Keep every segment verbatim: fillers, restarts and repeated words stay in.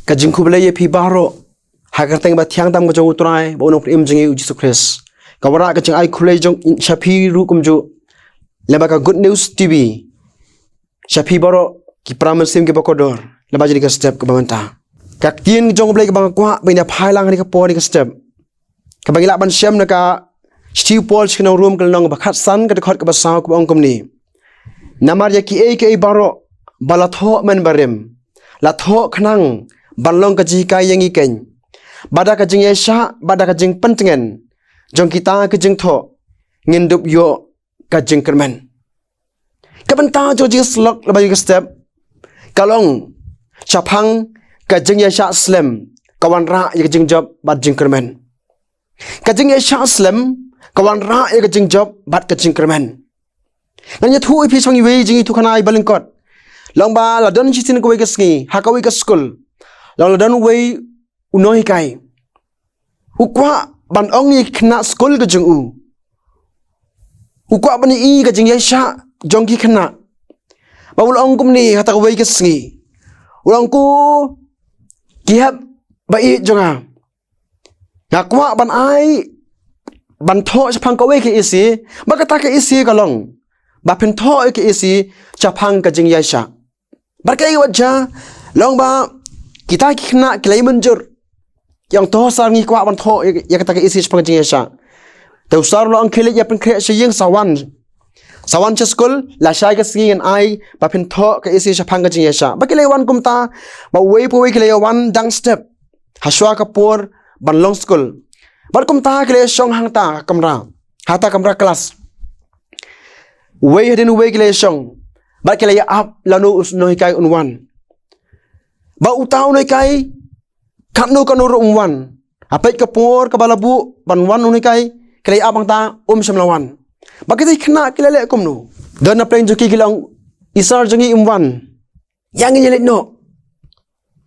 Ka jingkhublei ïa phi baroh ha ka kyrteng ba thiang tam ka jong U Trai bad U Nongpynim jong ngi U Jisu Khrist. Ka wanrah ka jingai khublei jong sha phi ruh kumjuh lyngba ka Good News T V sha phi baroh ki para mynsiem kiba kordor lyngba jong kane ka step kaba mynta. Ka ktien jong U Blei kaba nga kwah ba ngin ïa phai lang ha kane ka por, ha kane ka step, kaba ngi lah ban shem na ka shithi u Paul sha ki nong Rom, ka lynnong ba khatsan, ka dkhot kaba saw, kaba ong kumne: Namar ïa kiei kiei baroh ba la thoh mynbarim, la thoh khnang ban long ka jinghikai ïa ngi keiñ, bad da ka jingïaishah bad da ka jingpyntngen jong kita ki jingthoh ngin dup ïoh ka jingkyrmen. Ka bynta jong ka jingïasyllok lyngba kane ka step ka long shaphang ka jingïaishah slem ka wanrah ïa ka jingjop bad jingkyrmen. Ka jingïaishah slem ka wanrah ïa ka jingjop bad ka jingkyrmen. Ngan ïathuh ïa phi shaphang iwei i jingïathuhkhana iba lyngkot. Long ba la don shisien kawei ka sngi ha kawei ka skul, long la don uwei u nonghikai. U kwah ban ong ïa ki khynnah skul ka jong u, u kwah ban ïohi ka jingïaishah jong ki khynnah. Ba u la ong kumne ha kata kawei ka sngi, u la ong: Ko ki hep ba ïeit jong nga, nga kwah ban ai, ban thoh shaphang kawei ka essay, ba kata ka essay ka long ba phin thoh ïa ka essay shaphang ka jingïaishah. Bad kaei kaba jia long ba kita ki khynnah ki la ïa mynjur, ki ong: To sir, ngi kwah ban thoh ïa, ïa kata ka essay shaphang ka jingïaishah. Te u sir u la ong: Khie leit ïa pynkhreh sha ïing, sa wan, sa wan sha skul, lashai ka sngi ngan ai ba phin thoh ka essay shaphang ka jingïaishah. Bad ki la ïa wan kumta, ba uwei pa uwei ki la ïa wan dang step ha shuwa ka por ban long skul. Bad kumta ki la ïa shong hangta ha kamra, hata kamra klas, uwei hadien uwei ki la ïa shong. Bad ki la ïa ap lano u nonghikai un wan. Ba uta u nonghikai katno katno ruh um wan. Ha peit ka por kaba la buh ban wan u nonghikai, ki la ïa ap hangta, um shym la wan. Ba kita ki khynnah ki la leh kumno? Don na pdeng jong ki ki la ong: I sir jong ngi im wan. Ïa ngin ïa leit noh.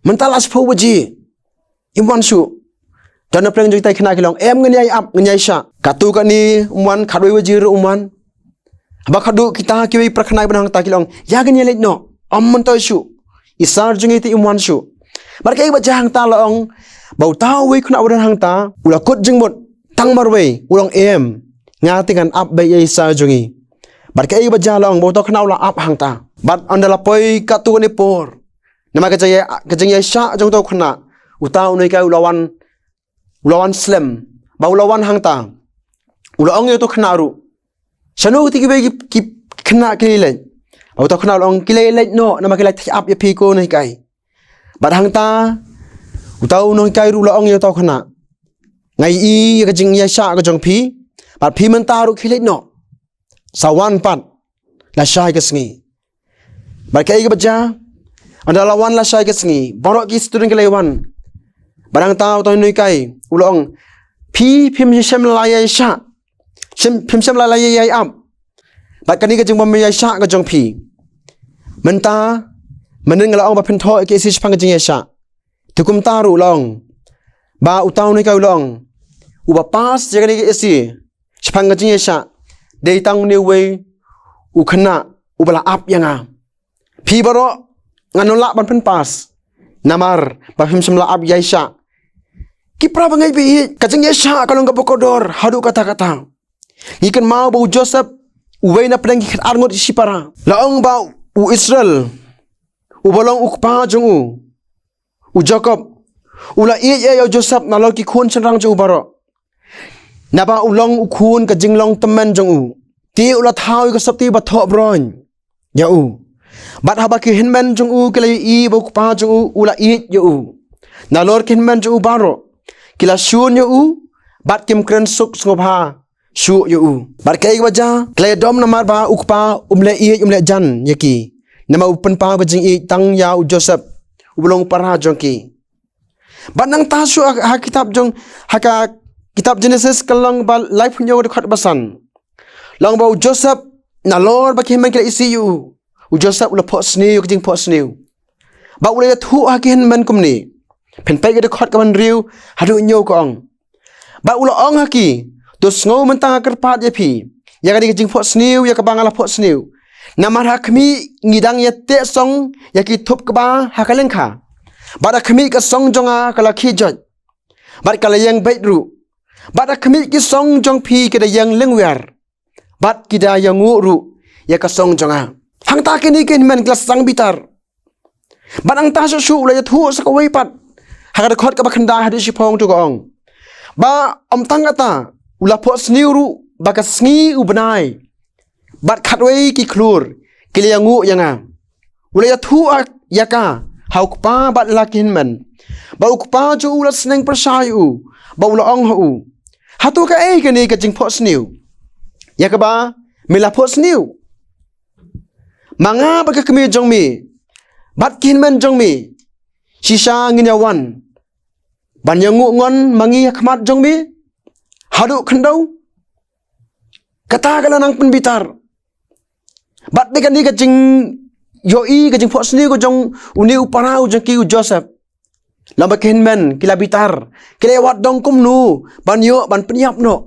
Mynta la shiphew baje, im wan shuh. Don na pdeng jong kita ki khynnah ki la ong: Em, ngin ïa ap, ngin ïa shah. Katto katne um wan, khatwei baje ruh um wan. Haba khatduh kita kiwei para khynnah ba don hangta ki la ong: Ïa ngin ïa leit noh, ym myntoi shuh. I sir jong ngi te im wan shuh. Bad kaei kaba jia hangta long ba uta uwei u khynnah ba don hangta u la kut jingmut tang marwei, u la ong: Em, nga te ngan ap beit ïa i sir jong ngi. Bad kaei kaba jia long ba uta u khynnah u la ap hangta. Bad ynda la poi katto katne por, namar ka jingïa, ka jingïaishah jong uta u khynnah, uta u nonghikai u la wan, u la wan slem. Ba u la wan hangta, u la ong ïa uta u khynnah ruh: Shano kita kiwei ki, ki khynnah ki la leit? Ba uta u khynnah u la ong: Ki la leit noh namar ki la thik ap ïa phi ko nonghikai. Bad hangta uta u nonghikai ruh u la ong ïa uta u khynnah: Nga ïohi ïa ka jingïaishah ka jong phi, bad phi mynta ruh khie leit noh, sa wan pat lashai ka sngi. Bad kaei kaba jia, ynda la wan lashai ka sngi, baroh ki student ki la ïa wan. Bad hangta uta u nonghikai u la ong: Phi phim shym la ïaishah, shym, phim shym la ïa ïa ap. Bad kane ka jingbym ïaishah ka jong phi, mynta mynnin nga la ong ba phin thoh ïa ka essay shaphang ka jingïaishah. Te kumta ruh u la ong, ba uta u nonghikai u la ong, uba pass ïa kane ka essay shaphang ka jingïaishah dei tang une uwei u khynnah uba la ap ïa nga. Phi baroh, ngano lah ban pynpass, namar ba phim shym la ap ïaishah. Ki para bangeit ba ïeit, ka jingïaishah ka long kaba kordor haduh katta katta. Ngi kynmaw ba u Joseph, uwei na pdeng ki khatar ngut ki shipara, la ong ba u Israel, uba long u kpa jong u, u Jakob, u la ïeit ïa u Joseph nalor ki khun shynrang jong u baroh, naba u long u khun ka jinglong tymmen jong u. Te u la thaw ïa ka sopti ba thoh bron ïa u. Bad haba ki hynmen jong u ki la ïohi ba u kpa jong u u la ïeit ïa u, nalor ki hynmen jong u baroh ki la shun ïa u, bad kim kren suk sngewbha shuh ïa u. Bad kaei kaba jia, ki la ïadom namar ba u kpa um leh ïeit um leh jan ïa ki, namar u pynpaw ka jingïeit tang ïa u Joseph, uba long u para jong ki. Bad nangta shuh ha, ha kitab jong, ha ka kitab Genesis ka lynnong ba laiphew hynñiew, dkhot ba san, la ong ba u Joseph, nalor ba ki hynmen ki la isih ïa u, u Joseph u la phohsniew ïa ka jingphohsniew. Bad u la ïathuh ha ki hynmen kumne, phin peit ka dkhot kaba hynriew haduh hynñiew, ka ong: Bad u la ong ha ki: To sngew, mynta nga kyrpad ïa phi ïa kane ka jingphohsniew ïa kaba nga la phohsniew. Namar ha khmih ngi dang ïateh song ïa ki thup kba ha ka lyngkha, Bad ha khmih ka song jong nga ka la khih joit, bad ka la ïeng beit ruh. Bad ha khmih ki song jong phi ki da ïeng lyngwiar, bad ki da ïanguh ruh ïa ka song jong nga. Hangta kine ki hynmen ki la sdang bitar. Bad hangta shuh shuh u la ïathuh sa kawei pat ha ka dkhot kaba khyndai haduh shiphew, hangto ka ong ba ym tang kata, u la phohsniew ruh ba ka sngi, u bnai bad khatwei ki khlur ki la ïanguh ïa nga. U la ïathuh ïa ka ha u kpa bad la ki hynmen, ba u kpa jong u u la sneng pyrshah ïa u, ba u la ong ha u, hato kaei kane ka jingphohsniew ïa kaba me la phohsniew? Ma nga bad ka kmie jong me bad ki hynmen jong me, shisha ngin ïa wan ban ïanguh ngon ma ngi ha khmat jong me haduh khyndew? Kata ka la nang pynbitar. Bad dei kane ka jingïohi, ka jingphohsniew ka jong une u para u jong ki, u Joseph, lane ba ki hynmen ki la bitar, ki la ïa wad dong kumno ban ïoh ban pynïap noh.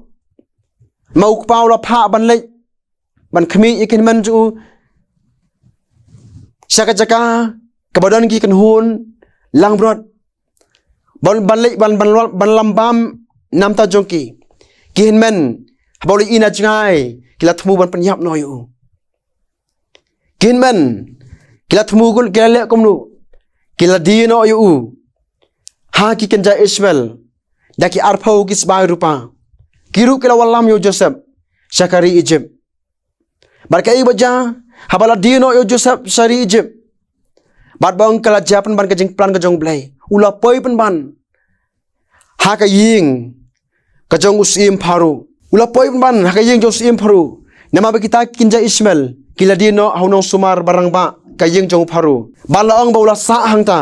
Ma u kpa u la phah ban leit ban khmih ïa ki hynmen jong u sha ka jaka kaba don ki kynhun langbrot, ban, ban leit ban, ban, ban lambam namta jong ki. Ki hynmen haba u la ïohi na jngai, ki la thmu ban pynïap noh ïa u. Ki hynmen ki la thmu, ki la leh kumno? Ki la die noh ïa u ha ki kynja Ishmael da ki arphew ki sbai rupa. Ki ruh ki la wallam ïa u Joseph sha ka ri Egypt. Bad kaei ba jia haba la die noh ïa u Joseph sha ri Egypt? Bad ba ong ka la jia pynban ka jingplan ka jong u Blei, u la poi pynban ha ka ïing ka jong u syiem Pharaoh. U la poi pynban ha ka ïing jong u syiem Pharaoh. Namar ba kita ki kynja Ishmael ki la die noh ha u nongsumar ba rangbah ka ïing jong u Pharaoh. Bad la ong ba u la sah hangta.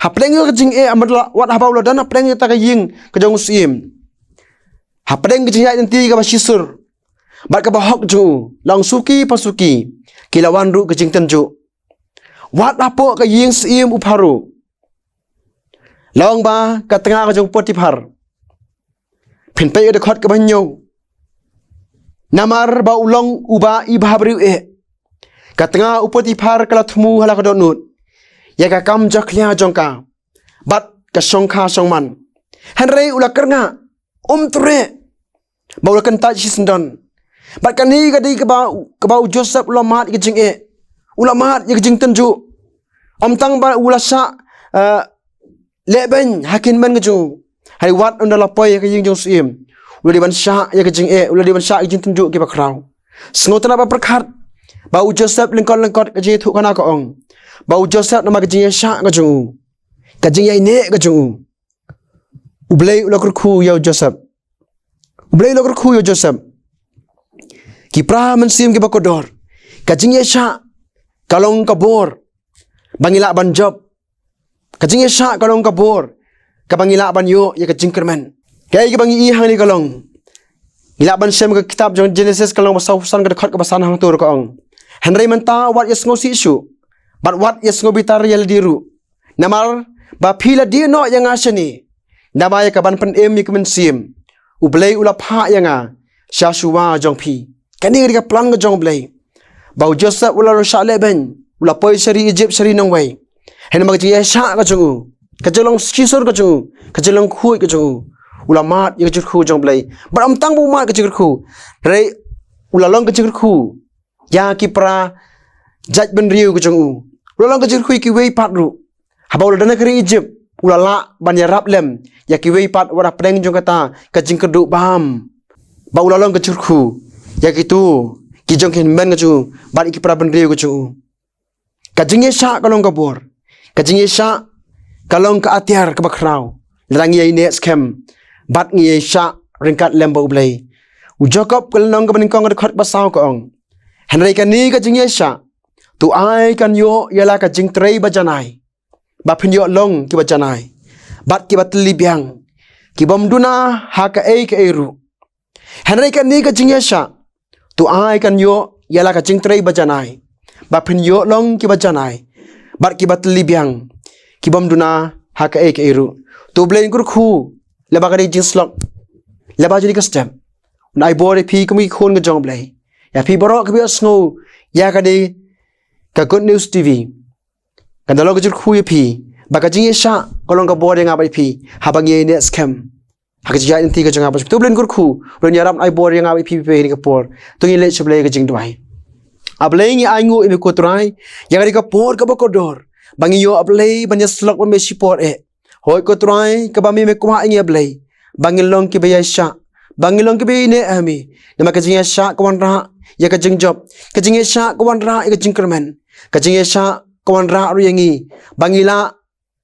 Hapdeng ka jingeh, wat haba u la don hapdeng kata ka ïing ka jong u syiem, hapdeng ka jingïaid lynti kaba shisur bad kaba hok jong u, la ong suki pa suki ki la wan ruh ka jingtynjuh. Wat hapoh ka ïing syiem u Pharaoh, la ong ba ka tnga ka jong u Potiphar, phin peit ka dkhot kaba hynñiew, namar ba u long uba i bhabriew eh, ka tnga u Potiphar ka la thmu ha la ka dohnud ïa ka kam jakhlia jong ka bad ka shongkha shongman. Hynrei u la kyrngah, um treh ba u la kyntait shisyndon. Bad kane ka dei kaba, kaba u Joseph u la mad ïa ka jingeh, u la mad ïa ka jingtynjuh. Ym tang ba u la shah, eh, lehbeiñ ha ki hynmen ka jong u, hynrei wat ynda la poi ha ka ïing jong u syiem, u la dei ban shah ïa ka jingeh, u la dei ban shah ïa ka jingtynjuh kiba khraw. Sngewtynnat ba pyrkhat ba u Joseph, lyngkot lyngkot ka jingïathuhkhana ka ong ba u Joseph, namar ka jingïaishah ka jong u, ka jingïaineh ka jong u, U Blei u la kyrkhu ïa u Joseph. U Blei u la kyrkhu ïa u Joseph. Ki para mynsiem kiba kordor, ka jingïaishah ka long ka bor ba ngi lah ban jop. Ka jingïaishah ka long ka bor kaba ngi lah ban ïoh ïa ka jingkyrmen. Kaei kaba ngi i hangne ka long, ngi lah ban shem ka kitab jong Genesis ka lynnong ba sawphew san ka dkhot kaba san, hangto ruh ka ong, hynrei mynta wat ïa sngewsih shuh bad wat ïa sngewbitar ïa lade ruh, namar ba phi la die noh ïa nga shane, namar ïa kaban pynim ïa ka mynsiem U Blei u la phah ïa nga sha shuwa jong phi. Kane ka dei ka plan ka jong U Blei, ba u Joseph u la rung shah lehbeiñ, u la poi sha ri Egypt, sha ri nongwei. Hynrei namar ka jingïaishah ka jong u, ka jinglong shisur ka jong u, ka jinglong khuid ka jong u, u la mad ïa ka jingkyrkhu jong U Blei. Bad ym tang ba u mad ka jingkyrkhu, hynrei u la long ka jingkyrkhu ïa ki para jaitbynriew ka jong u. U la long ka jingkyrkhu ïa kiwei pat ruh. Haba u la don ha ka ri Egypt, u la lah ban ïarap lem ïa kiwei pat wat hapdeng jong kata ka jingkyrduh bam, ba u la long ka jingkyrkhu ïa kito ki jong ki hynmen ka jong u bad ïa ki para bynriew ka jong u. Ka jingïaishah ka long ka bor. Ka jingïaishah ka long ka atiar kaba khraw. Lada ngi ïaineh skhem bad ngi ïaishah ryngkat lem bad U Blei. U Jakob ka lynnong kaba nyngkong ka dkhot kaba saw ka ong, hynrei kane ka jingïaishah, to ai kan ïoh ïa la ka jingtrei bajanai, ba phin ïoh long kiba janai bad kiba tylli biang, ki bym duna ha kaei kaei ruh. Hynrei kane ka jingïaishah, to ai kan ïoh ïa la ka jingtrei bajanai, ba phin ïoh long kiba janai bad kiba tylli biang, ki bym duna ha kaei kaei ruh. To U Blei un kyrkhu lyngba kane ka jingslok, lyngba jong kane ka step, un ai bor ïa phi kum ki khun ka jong U Blei. Ïa phi baroh kiba ïohsngew ïa kane ka Good News T V, kan da long ka jingkyrkhu ïa phi ba ka jingïaishah ka long ka bor ïa nga bad phi haba ngi ïaineh skhem ha ka jingïaid lynti ka jong nga bad phi. To U Blei un kyrkhu, U Blei un ïarap, ai bor ïa nga bad phi ha kane ka por. To ngin leit sha U Blei ha ka jingduwai. A Blei, ngi ainguh ïa me ko Trai ïa kane ka por kaba kordor ba ngi ïoh, A Blei, ban ïasyllok bad me shipor eh. Hooid ko Trai, kaba me me kwah ïa ngi, A Blei, ba ngin long kiba ïaishah, ba ngin long kiba ïaineh ha me. Namar ka jingïaishah ka wanrah ïa ka jingjop, ka jingïaishah ka wanrah ïa ka jingkyrmen, ka jingïaishah ka wanrah ruh ïa ngi ba ngi lah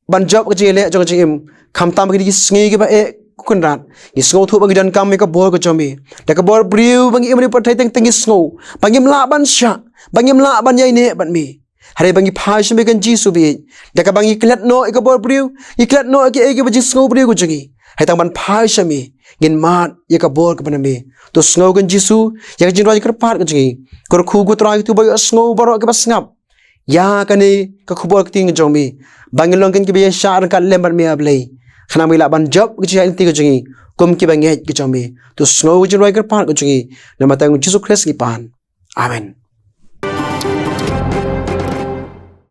ban jop ka jingïaleh jong ka jingim. Khamtam ha kine ki sngi kiba eh, ko Kynrad, ngi sngewthuh ba ngi donkam ïa ka bor ka jong me. Da ka bor briew ba ngi im ha kane ka pyrthei teng teng, ngi sngew ba ngim lah ban shah, ba ngim lah ban ïaineh bad me. Hynrei ba ngi phai sha me, ko Jisu baieit, da kaba ngi klet noh ïa ka bor briew, ngi klet noh ïa kiei kiei kiba jingsngew briew ka jong ngi, hynrei tang ban phai sha me ngin mad ïa ka bor kaba na me. To sngew, ko Jisu, ïa ka jingrwai jingkyrpad ka jong ngi. Kyrkhu ko Trai ïa kito kiba ïohsngew baroh, kiba sngap ïa kane ka khubor ktien ka jong me, ba ngin long kin kiba ïaishah ryngkat lem bad me, A Blei, khnang ba ngin lah ban jop ka jingïaid lynti ka jong ngi kum kiba ngeit ka jong me. To sngew ka jingrwai jingkyrpad ka jong ngi. Namar ka kyrteng U Jisu Khrist ngi pan. Amen.